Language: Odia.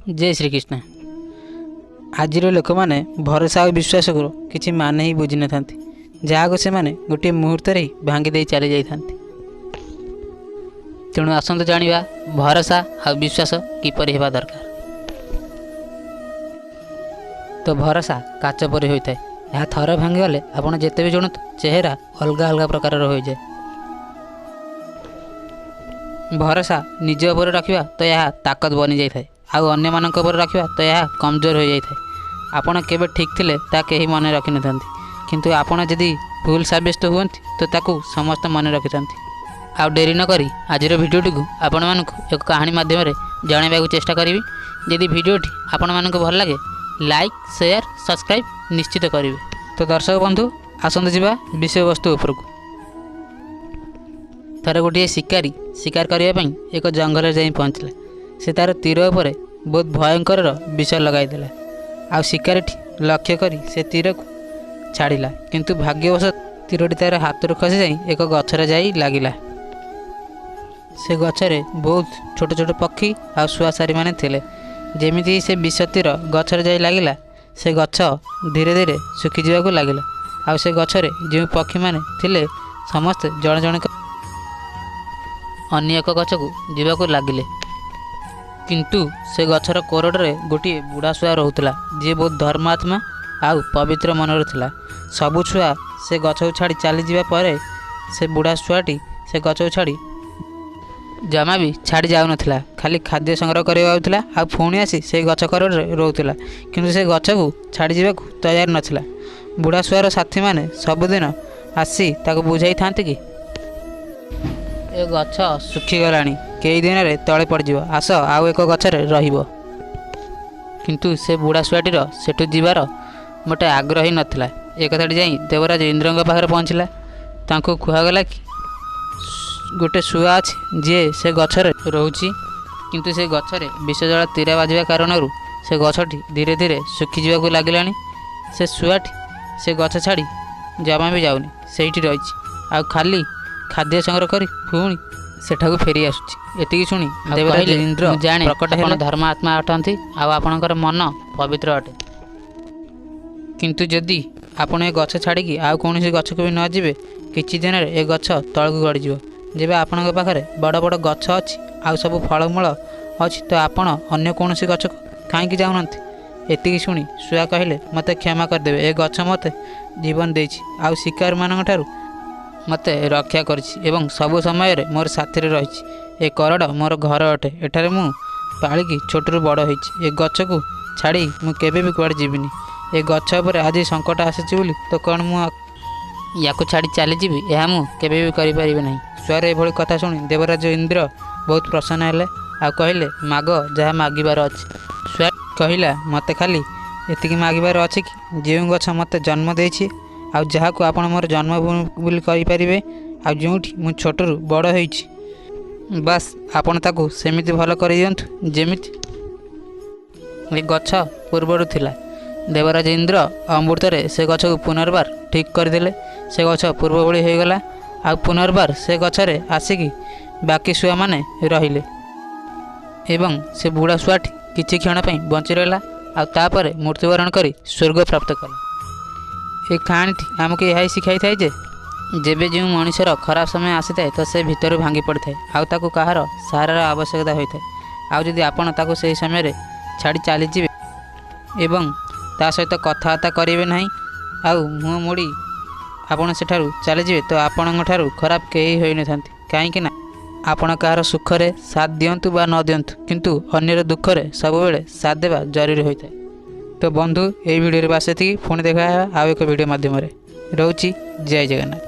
ଜୟ ଶ୍ରୀକୃଷ୍ଣ। ଆଜିର ଲୋକମାନେ ଭରସା ଆଉ ବିଶ୍ୱାସକୁ କିଛି ମାନେ ହିଁ ବୁଝିନଥାନ୍ତି, ଯାହାକୁ ସେମାନେ ଗୋଟିଏ ମୁହୂର୍ତ୍ତରେ ହିଁ ଭାଙ୍ଗି ଦେଇ ଚାଲି ଯାଇଥାନ୍ତି। ତେଣୁ ଆସନ୍ତୁ ଜାଣିବା ଭରସା ଆଉ ବିଶ୍ୱାସ କିପରି ହେବା ଦରକାର। ତ ଭରସା କାଚ ପରି ହୋଇଥାଏ, ଏହା ଥରେ ଭାଙ୍ଗିଗଲେ ଆପଣ ଯେତେ ବି ଜଣନ୍ତୁ ଚେହେରା ଅଲଗା ଅଲଗା ପ୍ରକାରର ହୋଇଯାଏ। ଭରସା ନିଜ ଉପରେ ରଖିବା ତ ଏହା ତାକତ ବନିଯାଇଥାଏ, ଆଉ ଅନ୍ୟମାନଙ୍କ ଉପରେ ରଖିବା ତ ଏହା କମଜୋର ହୋଇଯାଇଥାଏ। ଆପଣ କେବେ ଠିକ୍ ଥିଲେ ତାହା କେହି ମନେ ରଖିନଥାନ୍ତି, କିନ୍ତୁ ଆପଣ ଯଦି ଭୁଲ ସାବ୍ୟସ୍ତ ହୁଅନ୍ତି ତ ତାକୁ ସମସ୍ତେ ମନେ ରଖିଥାନ୍ତି। ଆଉ ଡେରି ନକରି ଆଜିର ଭିଡ଼ିଓଟିକୁ ଆପଣମାନଙ୍କୁ ଏକ କାହାଣୀ ମାଧ୍ୟମରେ ଜଣାଇବାକୁ ଚେଷ୍ଟା କରିବି। ଯଦି ଭିଡ଼ିଓଟି ଆପଣମାନଙ୍କୁ ଭଲ ଲାଗେ, ଲାଇକ୍, ସେୟାର, ସବସ୍କ୍ରାଇବ୍ ନିଶ୍ଚିତ କରିବେ। ତ ଦର୍ଶକ ବନ୍ଧୁ, ଆସନ୍ତୁ ଯିବା ବିଷୟବସ୍ତୁ ଉପରକୁ। ଥରେ ଗୋଟିଏ ଶିକାରୀ ଶିକାର କରିବା ପାଇଁ ଏକ ଜଙ୍ଗଲରେ ଯାଇ ପହଞ୍ଚିଲା। ସେ ତା'ର ତୀର ଉପରେ ବହୁତ ଭୟଙ୍କରର ବିଷ ଲଗାଇଦେଲା, ଆଉ ଶିକାରୀଟି ଲକ୍ଷ୍ୟ କରି ସେ ତୀରକୁ ଛାଡ଼ିଲା। କିନ୍ତୁ ଭାଗ୍ୟବଶତଃ ତୀରଟି ତା'ର ହାତରୁ ଖସିଯାଇ ଏକ ଗଛରେ ଯାଇ ଲାଗିଲା। ସେ ଗଛରେ ବହୁତ ଛୋଟ ଛୋଟ ପକ୍ଷୀ ଆଉ ଶୁଆଶାରୀମାନେ ଥିଲେ। ଯେମିତି ସେ ବିଷ ତୀର ଗଛରେ ଯାଇ ଲାଗିଲା, ସେ ଗଛ ଧୀରେ ଧୀରେ ଶୁଖିଯିବାକୁ ଲାଗିଲା, ଆଉ ସେ ଗଛରେ ଯେଉଁ ପକ୍ଷୀମାନେ ଥିଲେ ସମସ୍ତେ ଜଣେ ଜଣେ ଅନ୍ୟ ଏକ ଗଛକୁ ଯିବାକୁ ଲାଗିଲେ। କିନ୍ତୁ ସେ ଗଛର କୋରଡ଼ରେ ଗୋଟିଏ ବୁଢ଼ା ଶୁଆ ରହୁଥିଲା, ଯିଏ ବହୁତ ଧର୍ମାତ୍ମା ଆଉ ପବିତ୍ର ମନର ଥିଲା। ସବୁ ଛୁଆ ସେ ଗଛକୁ ଛାଡ଼ି ଚାଲିଯିବା ପରେ ସେ ବୁଢ଼ା ଶୁଆଟି ସେ ଗଛକୁ ଛାଡ଼ି ଜମା ବି ଛାଡ଼ି ଯାଉନଥିଲା। ଖାଲି ଖାଦ୍ୟ ସଂଗ୍ରହ କରିବାକୁ ଯାଉଥିଲା ଆଉ ପୁଣି ଆସି ସେଇ ଗଛ କରରେ ରହୁଥିଲା, କିନ୍ତୁ ସେ ଗଛକୁ ଛାଡ଼ିଯିବାକୁ ତୟାର ନଥିଲା। ବୁଢ଼ା ଶୁଆର ସାଥୀମାନେ ସବୁଦିନ ଆସି ତାକୁ ବୁଝାଇଥାନ୍ତି କି ଏ ଗଛ ଶୁଖିଗଲାଣି, କେଇ ଦିନରେ ତଳେ ପଡ଼ିଯିବ, ଆସ ଆଉ ଏକ ଗଛରେ ରହିବ। କିନ୍ତୁ ସେ ବୁଢ଼ା ଶୁଆଟିର ସେଠୁ ଯିବାର ମୋଟେ ଆଗ୍ରହୀ ନଥିଲା। ଏ କଥାଟି ଯାଇ ଦେବରାଜ ଇନ୍ଦ୍ରଙ୍କ ପାଖରେ ପହଞ୍ଚିଲା। ତାଙ୍କୁ କୁହାଗଲା କି ଗୋଟେ ଶୁଆ ଅଛି ଯିଏ ସେ ଗଛରେ ରହୁଛି, କିନ୍ତୁ ସେ ଗଛରେ ବିଷଜଳ ତୀର ବାଜିବା କାରଣରୁ ସେ ଗଛଟି ଧୀରେ ଧୀରେ ଶୁଖିଯିବାକୁ ଲାଗିଲାଣି। ସେ ଶୁଆଟି ସେ ଗଛ ଛାଡ଼ି ଜମା ବି ଯାଉନି, ସେଇଠି ରହିଛି ଆଉ ଖାଲି ଖାଦ୍ୟ ସଂଗ୍ରହ କରି ପୁଣି ସେଠାକୁ ଫେରି ଆସୁଛି। ଏତିକି ଶୁଣି ଦେବରାଜ ଇନ୍ଦ୍ର ଜାଣେ ପ୍ରକଟ ଆପଣ ହେଲେ, ଧର୍ମାତ୍ମା ଅଟନ୍ତି ଆଉ ଆପଣଙ୍କର ମନ ପବିତ୍ର ଅଟେ। କିନ୍ତୁ ଯଦି ଆପଣ ଏ ଗଛ ଛାଡ଼ିକି ଆଉ କୌଣସି ଗଛକୁ ବି ନ ଯିବେ, କିଛି ଦିନରେ ଏ ଗଛ ତଳକୁ ଗଡ଼ିଯିବ। ଯେବେ ଆପଣଙ୍କ ପାଖରେ ବଡ଼ ବଡ଼ ଗଛ ଅଛି ଆଉ ସବୁ ଫଳମୂଳ ଅଛି, ତ ଆପଣ ଅନ୍ୟ କୌଣସି ଗଛକୁ କାହିଁକି ଯାଉନାହାନ୍ତି? ଏତିକି ଶୁଣି ଶୁଆ କହିଲେ, ମୋତେ କ୍ଷମା କରିଦେବେ, ଏ ଗଛ ମୋତେ ଜୀବନ ଦେଇଛି ଆଉ ଶିକାରମାନଙ୍କ ଠାରୁ ମୋତେ ରକ୍ଷା କରିଛି ଏବଂ ସବୁ ସମୟରେ ମୋର ସାଥିରେ ରହିଛି। ଏ କରଡ଼ ମୋର ଘର ଅଟେ, ଏଠାରେ ମୁଁ ପାଳିକି ଛୋଟରୁ ବଡ଼ ହୋଇଛି। ଏ ଗଛକୁ ଛାଡ଼ି ମୁଁ କେବେ ବି କୁଆଡ଼େ ଯିବିନି। ଏ ଗଛ ଉପରେ ଆଜି ସଙ୍କଟ ଆସିଛି ବୋଲି ତ କ'ଣ ମୁଁ ୟାକୁ ଛାଡ଼ି ଚାଲିଯିବି? ଏହା ମୁଁ କେବେ ବି କରିପାରିବି ନାହିଁ। ଶୁଆର ଏଭଳି କଥା ଶୁଣି ଦେବରାଜ ଇନ୍ଦ୍ର ବହୁତ ପ୍ରସନ୍ନ ହେଲେ ଆଉ କହିଲେ, ମାଗ ଯାହା ମାଗିବାର ଅଛି। ଶୁଆ କହିଲା, ମୋତେ ଖାଲି ଏତିକି ମାଗିବାର ଅଛି କି ଯେଉଁ ଗଛ ମୋତେ ଜନ୍ମ ଦେଇଛି ଆଉ ଯାହାକୁ ଆପଣ ମୋର ଜନ୍ମଭୂମି ବୋଲି କହିପାରିବେ ଆଉ ଯେଉଁଠି ମୁଁ ଛୋଟରୁ ବଡ଼ ହୋଇଛି, ବାସ୍ ଆପଣ ତାକୁ ସେମିତି ଭଲ କରିଦିଅନ୍ତୁ ଯେମିତି ଏ ଗଛ ପୂର୍ବରୁ ଥିଲା। ଦେବରାଜ ଇନ୍ଦ୍ର ଅମୃତରେ ସେ ଗଛକୁ ପୁନର୍ବାର ଠିକ୍ କରିଦେଲେ। ସେ ଗଛ ପୂର୍ବ ଭଳି ହୋଇଗଲା ଆଉ ପୁନର୍ବାର ସେ ଗଛରେ ଆସିକି ବାକି ଶୁଆମାନେ ରହିଲେ ଏବଂ ସେ ବୁଢ଼ା ଶୁଆଟି କିଛି କ୍ଷଣ ପାଇଁ ବଞ୍ଚି ରହିଲା ଆଉ ତାପରେ ମୃତ୍ୟୁବରଣ କରି ସ୍ୱର୍ଗ ପ୍ରାପ୍ତ କଲା। ଏ କାହାଣୀଟି ଆମକୁ ଏହା ହିଁ ଶିଖାଇଥାଏ ଯେ ଯେବେ ଯେଉଁ ମଣିଷର ଖରାପ ସମୟ ଆସିଥାଏ ତ ସେ ଭିତରୁ ଭାଙ୍ଗି ପଡ଼ିଥାଏ ଆଉ ତାକୁ କାହାର ସାହାରାର ଆବଶ୍ୟକତା ହୋଇଥାଏ। ଆଉ ଯଦି ଆପଣ ତାକୁ ସେହି ସମୟରେ ଛାଡ଼ି ଚାଲିଯିବେ ଏବଂ ତା ସହିତ କଥାବାର୍ତ୍ତା କରିବେ ନାହିଁ ଆଉ ମୁହଁ ମୋଡ଼ି ଆପଣ ସେଠାରୁ ଚାଲିଯିବେ, ତ ଆପଣଙ୍କ ଠାରୁ ଖରାପ କେହି ହୋଇନଥାନ୍ତି। କାହିଁକି ନା ଆପଣ କାହାର ସୁଖରେ ସାଥ ଦିଅନ୍ତୁ ବା ନ ଦିଅନ୍ତୁ, କିନ୍ତୁ ଅନ୍ୟର ଦୁଃଖରେ ସବୁବେଳେ ସାଥ ଦେବା ଜରୁରୀ ହୋଇଥାଏ। ତ ବନ୍ଧୁ, ଏଇ ଭିଡ଼ିଓରେ ବାସ୍ ଏତିକି। ପୁଣି ଦେଖା ହେବା ଆଉ ଏକ ଭିଡ଼ିଓ ମାଧ୍ୟମରେ। ରହୁଛି, ଜୟ ଜଗନ୍ନାଥ।